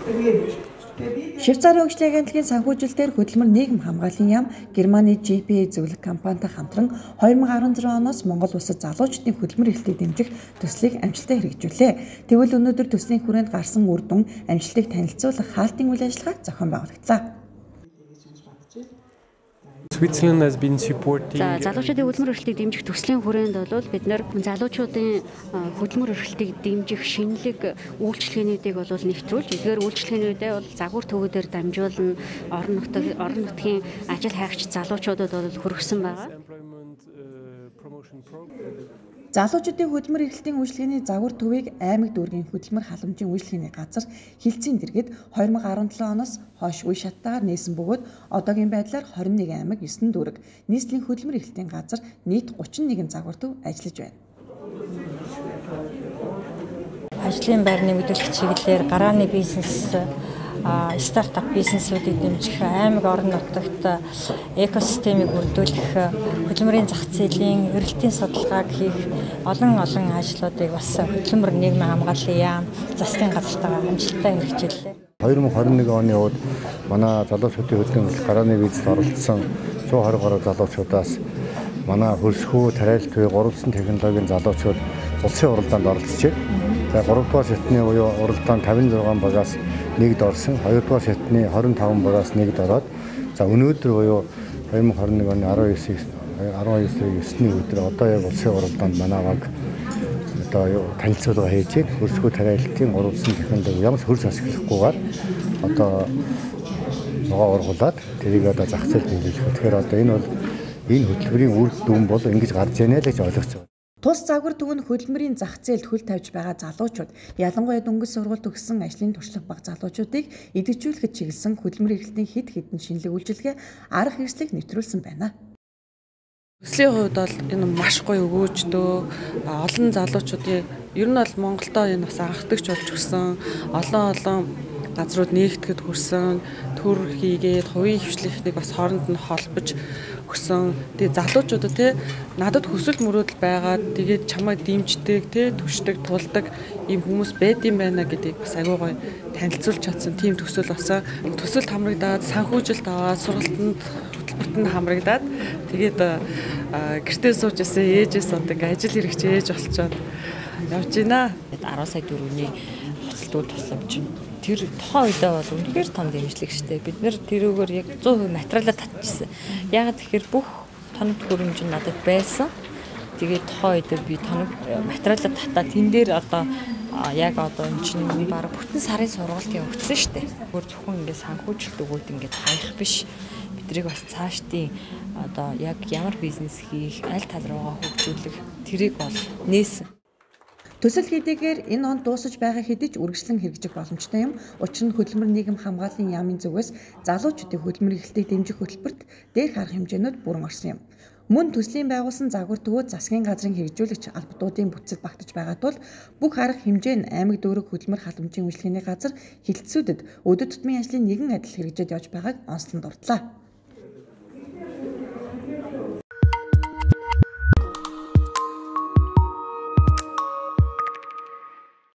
Швейцарын хөгжлийн агентлагийн санхүүжилтээр хөдөлмөр нийгэм хамгааллын яам Германы GPA зөвлөх компанитай хамтран 2016 оноос Монгол улсад залуучдын хөдөлмөр эрхлэлтийг дэмжих төслийг амжилттай хэрэгжүүллээ. Тэгвэл өнөөдөр төслийн хүрээнд гарсан үр дүн амжилтыг танилцуулах хаалтын үйл ажиллагаа зохион байгуулагдлаа. Switzerland has been supporting. За, залуучуудын хөдөлмөр эрхлэлтийг дэмжих төслийн хүрээнд бол бид нэр залуучуудын хөдөлмөр эрхлэлтийг дэмжих шинэлэг үйлчилгээнүүдийг бол нэвтрүүлж, эдгээр үйлчилгээнүүдээ бол загвар төвүүдээр дамжуулан орон нутгийн ажил хайгч залуучуудад бол хүргэсэн байгаа. Залуучуудын хөдөлмөр эрхлэлтийн үйлчилгээний загвар төвийг аймаг дүүргийн хөдөлмөр халамжийн үйлчилгээний газар Хилцийн дэргэд 2017 оноос хойш үе шаттайгаар нээсэн бөгөөд одоогийн байдлаар 21 аймаг 9 дүүрэг нийслэлийн хөдөлмөр эрхлэлтийн газар нийт 31 загвар төв ажиллаж байна. Ажлын байр нэмэгдүүлэх чиглэлээр гарааны бизнес, стартап бизнесүүдийг дэмжих, аймаг орон нутагт экосистемийг бүрдүүлэх, хөдөлмөрийн зах зээлийн эрэлтийн судалгааг хийх олон олон ажлуудыг бас хөдөлмөр нийгмийн хамгааллын яам засгийн газартайгаа амжилттай хэрэгжүүллээ. 2021 оны хувьд манай залуучуудын хөдөлмөр гарааны бизнест оролцсон 120 гаруй залуучуудаас манай хөрсхүү, тариалт буюу гурвалжсан технологийн залуучууд улсын уралдаанд оролцжээ. За, 3 дугаар шатны буюу уралдаанд 56 багаас нэгд орсон, 2 дугаар шатны 25 багаас нэгд ороод, за, өнөөдөр буюу 2021 оны 19 сарын 9-ний өдөр одоо яг улсын уралдаанд манай баг одоо танилцуулга хийж байна. Хөрсхүү, тариалалтын гурвалжсан технологи ямар ч хөрс ашиглахгүйгээр одоо ногоо ургуулад тэрийг одоо зах зээлд нийлүүлэх. Тэгэхээр одоо энэ бол энэ хөтөлбөрийн үр дүн бол ингэж гарч ийнэ л гэж ойлгож байна. Тус загвар төв нь хөдөлмөрийн зах зээлд хөл тавьж байгаа залуучууд, ялангуяа дөнгөж сургууль төгссөн ажлын туршлага бага залуучуудыг идэвхжүүлэхэд чиглэсэн хөдөлмөр эрхлэлтийн хэд хэдэн шинэлэг үйлчилгээ, арга хэрэгслийг нэвтрүүлсэн байна. Төслийн хувьд бол энэ маш гоё өгөөждөө, олон залуучуудын ер нь бол Монголдоо энэ бас анхдагч болж өгсөн, олон олон газрууд нээгдэхэд хүрсэн, төр хийгээд хувийн хвшлийнхнийг бас хооронд нь холбож өгсөн. Тэгээ залуучуудад те надад хүсэл мөрөөдөл байгаад тэгээд чамайг дэмждэг, те түшдэг, тулдаг ийм хүмүүс байд юм байна гэдгийг бас аягүй гоё танилцуулж чадсан тийм төсөл болсон. Төсөлд хамрагдаад, санхүүжилт аваад, сургалтанд хөтөлбөрт нь хамрагдаад тэгээд гэртээ сууж исэн ээжээс одоо ингээ ажил хэрэгч ээж болчоод явж байна. 10 сая төгрөгийн хоцолтгүй тусламж нь тэр тухайн үедээ бол үнэхээр том дэмжлэг штэ. Бид нэр тэрүүгээр яг 100% материалаа татчихсан. Яагаад тэгэхээр бүх тоног төхөөрөмж нь надад байсан. Тэгээд тухайн үедээ би тоног материалаа татаад тэн дээр одоо яг одоо энэ чинь баг бүтэн сарын сургалт явагдсан штэ. Өөр зөвхөн ингээд санхүүжилт өгөөд ингээд хаях биш. Биднийг бас цаашдын одоо яг ямар бизнес хийх, аль тал руугаа хөгжүүлэх тэрийг бол нээсэн. Төсөл хэдийгээр энэ онд дуусаж байгаа хэдий ч үргэлжлэн хэрэгжих боломжтой юм. Учир нь хөдөлмөр нийгэм хамгааллын яамын зүгээс залуучуудын хөдөлмөр эрхлэлтийг дэмжих хөтөлбөрт дээрх арга хэмжээнүүд бүрэн орсон юм. Мөн төслийн байгуулсан загвар төвөө засгийн газрын хэрэгжүүлэгч албадуудын бүтцэд багтаж байгаа тул бүх арга хэмжээ нь аймаг дүүрэг хөдөлмөр халамжийн үйлчилгээний газар хэлтсүүдэд өдөр тутмын ажлын нэгэн адил хэрэгжээд явж байгааг онцлон дурдлаа.